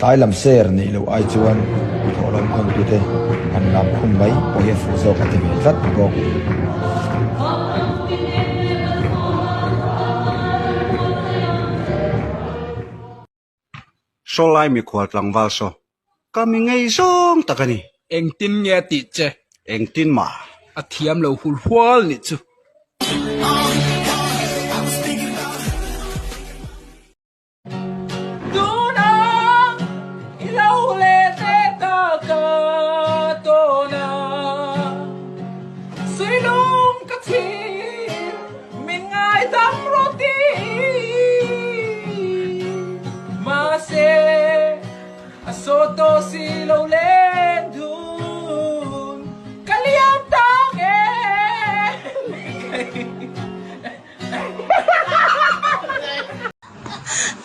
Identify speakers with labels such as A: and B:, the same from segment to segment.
A: Tlai lam ser neih loh ai chuan thawhlawm khawntute han lam khum mai pawh hi a fuh zawk a ti ve tlat bawk.
B: Saw lai mikhual tlangval saw ka mi ngei zawng tak a ni.
C: Engtin nge a tih che?
B: Engtin mah?
C: A thiam lo hul hual nih chu. Tuna i lo leh teh ta ka tawn a, suilung ka chhir min ngaidam rawh ti mahse a sawt tawh si lo len dun ka liam ta nge.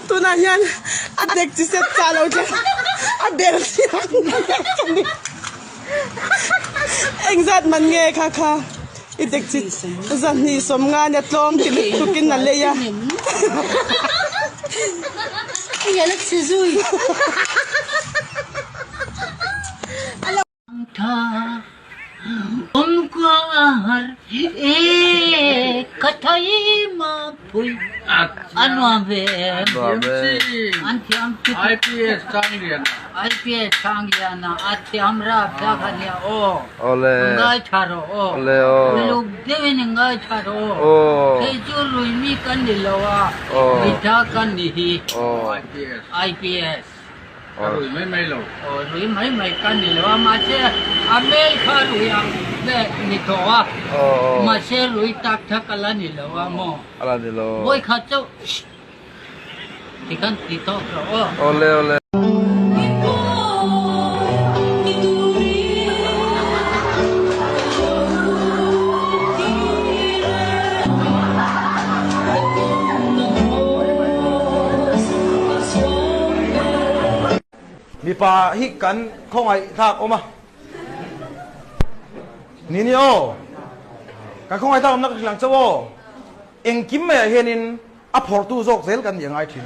D: Tunah hian a dek chi set chah lo thleng a bel chiang ka ni. Engzat man nge kha kha i dek chi zahnih sawmnga nia tlawm ti lutuk in a lei a.
C: Ka rui mai mai lo. Aw rui mai mai ka ni lo a, mahse a hmel kha rui ang ve ni tawh a, mahse rui tak tak a la ni lo a maw?
E: A la ni lo.
C: Vawi khat chauh tikhan ti tawk rawh aw.
E: Awle awle.
F: Mipa hi kan khawngaih thlak awm a, ni ni aw, kan khawngaih thlak awmna ka hrilh ang chauh aw, engkim maiah hianin a phawrhtu zawk zel kan nih a ngai thin.